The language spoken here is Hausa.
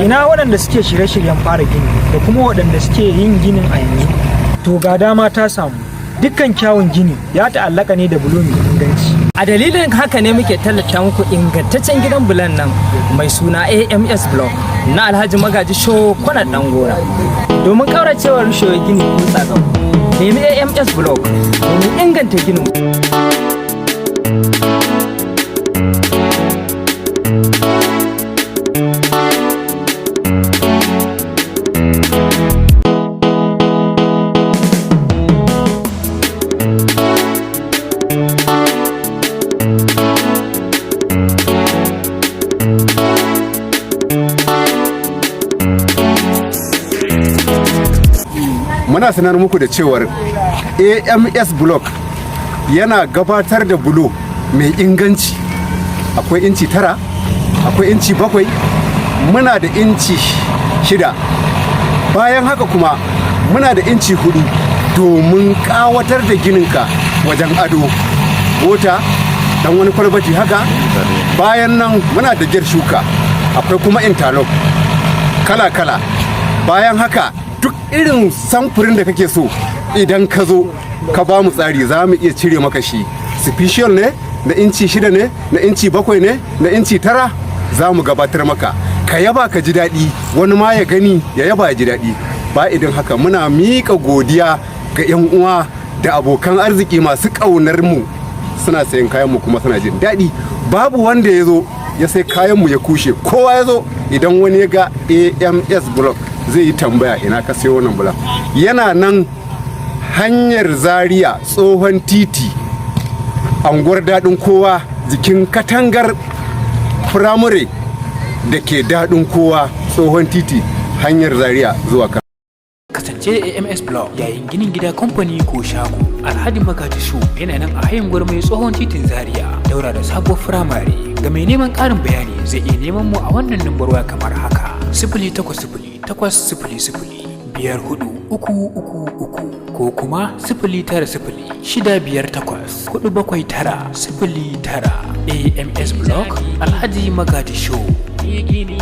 Ina waɗanda suke shirye-shiryen fara gini da kuma waɗanda suke yin ginin a yanzu? To, ga dama ta samu. Dukkan kyawun gini ya ta'allaka ne da bulo mai inganci. A dalilin haka ne muke tallata muku ingantaccen gidan bulan nan mai suna AMS Block na Alhaji Magaji Show Kwanar Dangora. Domin ƙauracewar rushewar gini ko tsagau, nemi AMS Block domin inganta ginin. Muna sanar muku da cewar AMS Block yana gabatar da bulo mai inganci. Akwai inci 9, akwai inci 7, muna da inci 6. Bayan haka kuma muna da inci 4 domin kawatar da gininka wajen ado, mota dan wani kwalbati haka. Bayan nan muna da gyar shuka, akwai kuma interlock kala-kala. Bayan haka, duk irin samfurin da kake so, idan ka zo ka ba mu tsari, za mu iya cire maka shi. Special ne, na inci 6 ne, na inci 7 ne, na inci 9, za mu gabatar maka, ka yaba ka ji daɗi, wani ma ya gani ya yaba ya ji daɗi. Ba idan haka, muna miƙa godiya ga 'yan uwa da abokan arziki masu ƙaunar mu. Suna sayan kayan mu kuma suna jin daɗi. Babu wanda ya zo ya sai kayan mu ya kushe. Kowa ya zo, idan wani ya ga AMS Block, zai yi tambaya, "Ina ka sayo wannan block?" Yana nan hanyar Zaria, tsohon titi, anguwar Daɗin Kowa, jikin katangar firamare da ke Daɗin Kowa, tsohon titi, hanyar Zaria zuwa kan Kasance da AMS Block yayin ginin gida, kamfani ko shago. Alhaji Magaji Show yana nan a hayin Gwarmai, tsohon titin Zaria, daura da sabuwar firamare. Ga mai neman ƙarin bayani, zai iya neman mu a wannan lambar waya kamar haka: 08080005433 ko kuma 09065847909. AMS Block, Alhaji Magaji Show. Gini.